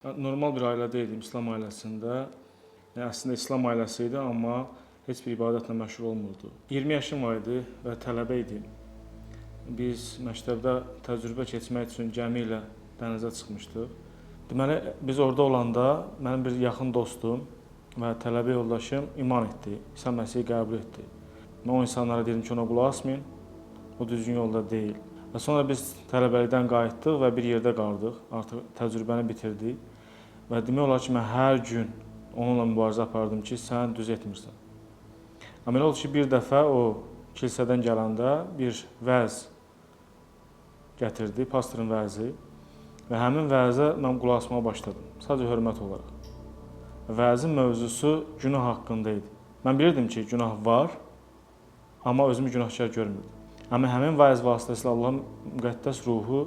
Normal bir ailədə idim, İslam ailəsində. Yəni əslində İslam ailəsi idi, amma heç bir ibadətlə məşğul olmurdu. 20 yaşım var idi və tələbə idim. Biz məktəbdə təcrübə keçmək üçün gəmi ilə dənizə çıxmışdıq. Deməli, biz orada olanda mənim bir yaxın dostum və tələbə yoldaşım iman etdi, İsa Məsihi qəbul etdi. Mən o insanlara dedim ki, ona qulaq asmayın, o düzgün yolda deyil. Və sonra biz tələbəlikdən qayıtdıq və bir yerdə qaldıq. Artıq təcrübəni bitirdik. Və demək olar ki, mən hər gün onunla mübarizə apardım ki, sən düz etmirsən. Amma elə oldu ki, bir dəfə o kilsədən gələndə bir vəz gətirdi, pastorun vəzi. Və həmin vəzə mən qulaq asmağa başladım, sadəcə hörmət olaraq. Vəzin mövzusu günah haqqında idi. Mən bilirdim ki, günah var, amma özümü günahkar görmürdüm. Amma həmin vəz vasitəsilə Allahın müqəddəs ruhu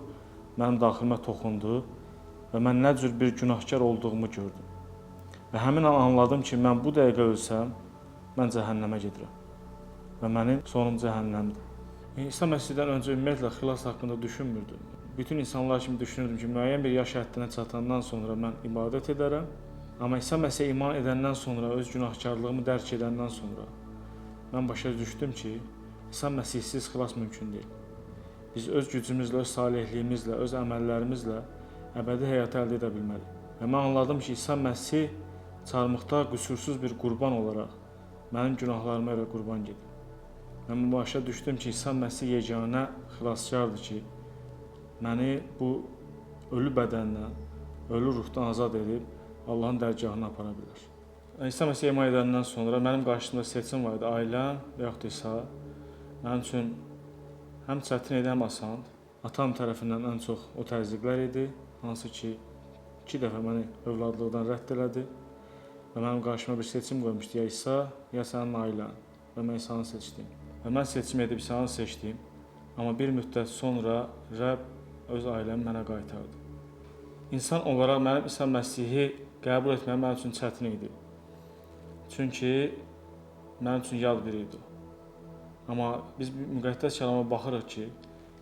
mənim daxilimə toxundu və mən nə cür bir günahkar olduğumu gördüm. Və həmin an anladım ki, mən bu dəqiqə ölsəm, mən cəhənnəmə gedirəm. Və mənim sonum cəhənnəmdir. İsa Məsihdən öncə ümumiyyətlə xilas haqqında düşünmürdüm. Bütün insanlar kimi düşünürdüm ki, müəyyən bir yaş həddinə çatandan sonra mən ibadət edərəm. Amma İsa Məsihə iman edəndən sonra, öz günahkarlığımı dərk edəndən sonra mən başa düşdüm ki, İsa Məsihsiz xilas mümkün deyil. Biz öz gücümüzlə, öz salehliyimizlə, öz əməllərimizlə əbədi həyatı əldə edə bilmərik. Və mən anladım ki, İsa Məsih çarmıxda qüsursuz bir qurban olaraq mənim günahlarıma görə qurban gedib. Mən başa düşdüm ki, İsa Məsih yeganə xilaskardır ki, məni bu ölü bədəndən, ölü ruhdan azad edib Allahın dərgahına apara bilər. İsa Məsihə iman edəndən sonra mənim qarşımda seçim var idi, ailəm və yaxud da İsa. Mənim üçün həm çətin idi, həm asan. Atam tərəfindən ən çox o təzyiqlər idi, hansı ki, 2 dəfə məni övladlıqdan rədd elədi və mənim qarşıma bir seçim qoymuşdu, ya İsa, ya sənin ailən, və mən İsanı seçdim. Və mən seçim edib İsanı seçdim, amma bir müddət sonra Rəbb öz ailəmi mənə qaytardı. İnsan olaraq mənim İsa Məsihi qəbul etməyim mənim üçün çətin idi. Çünki mənim üçün yad biri idi o. Amma biz müqəddəs kəlama baxırıq ki,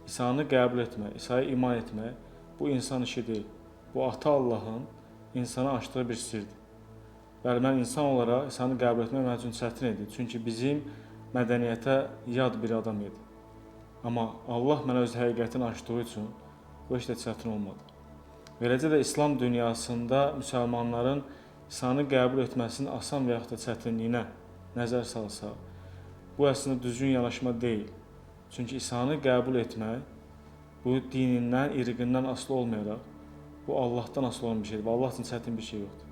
İsanı qəbul etmək, İsa'ya iman etmək bu insan işi deyil. Bu Ata Allahın insana açdığı bir sirdir. Bəli, mən insan olaraq İsanı qəbul etmək mənim üçün çətin idi. Çünki bizim mədəniyyətə yad bir adam idi. Amma Allah mənə öz həqiqətini açdığı üçün bu heç də çətin olmadı. Beləcə də İslam dünyasında müsəlmanların İsanı qəbul etməsinin asan və yaxud da çətinliyinə nəzər salsaq, bu əslində düzgün yanaşma deyil. Çünki İsanı qəbul etmək bu dinindən, irqindən asılı olmayaraq, bu Allahdan asılı olan bir şeydir və Allah üçün çətin bir şey yoxdur.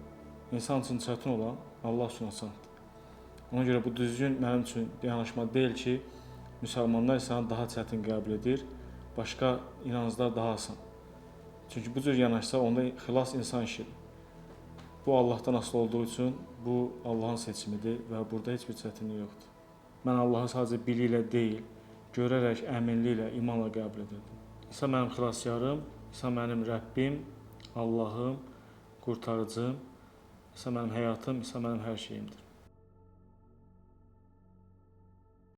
İnsan üçün çətin olan Allah üçün asandır. Ona görə bu düzgün mənim üçün yanaşma deyil ki, müsəlmanlar İsanı daha çətin qəbul edir, başqa inanclar daha asan. Çünki bu cür yanaşsa onda xilas insan işidir. Bu Allahdan asılı olduğu üçün bu Allahın seçimidir və burada heç bir çətinlik yoxdur. Mən Allahı sadəcə bili ilə deyil, görərək, əminliklə, imanla qəbul edirdim. İsa mənim xilaskarım, İsa mənim Rəbbim, Allahım, qurtarıcım, İsa mənim həyatım, İsa mənim hər şeyimdir.